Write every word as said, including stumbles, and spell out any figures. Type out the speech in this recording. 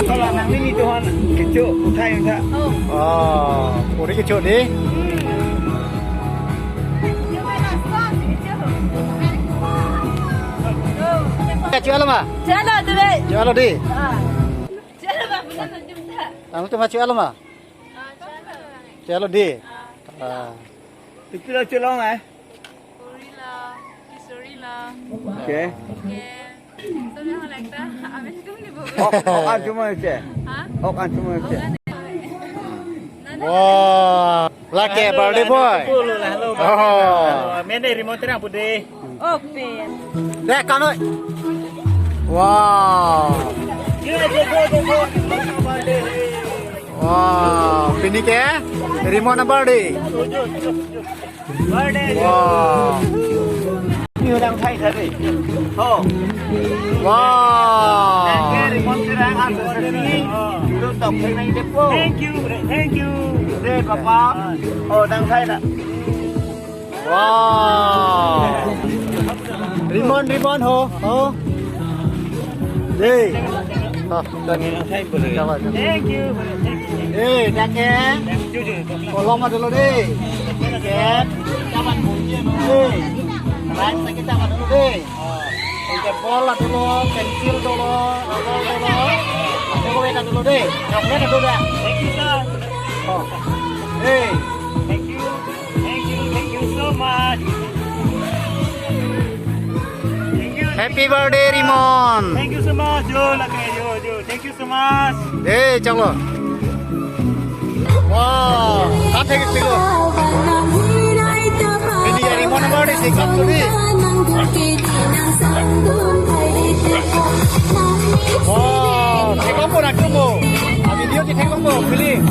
Kalau nang ini tuhan kecu, uthai uthai. Oh. Oh, puri kecu di. Kecu alam ah? Chalo, tuh, Bey. Kecu alam di. Ah. Chalo, Bang, benar, benar, benar. Ang tu kecu alam ah? Ah, chalo. Kecu alam di. Ah. Itu lah celong eh. Sorry lah. Sorry lah. Okay. Okay. Sabi ko lang ta, amin ko ni bo. Ok, ok, ang cuma ito. Ha? Ok, ang cuma ito. Nana. Wow. Lake birthday boy. Hello, hello. Oh. Mene remote rang pudi. Open. Dek kano. Wow. Ye, ye, ye, ye, ye. Wow. Pini ke remote number di. Wow. Ni orang Thai tadi. Oh. Wow. Nang ke remote kerang aku sini. Lu tok saya naik depo. Thank you, thank you. Deh, Papa. Oh, nang Thai tak? Wow. Rimon, rimon ho, ho. Dei. Oh, thank you. Thank you. Eh, dak ke. Kolom adulo dei. Ket. Taman bunyi adulo dei. Rai sakit taman adulo dei. Ike bol adulo, pensil adulo, rubber adulo. Adulo wek adulo dei. Chocolate adulo. Thank you, sir. Oh. Dei. Thank you. Thank you, thank you so much. Thank you. Happy birthday, Rimon. Thank you so much, Jo, lake, Jo, Jo. Thank you so much. Eh, chalo. Wow, kate ke pilo. Ini ya Rimon birthday si kap tu ni. Wow, thek longpo na kumo. Video si thek longpo, feeling.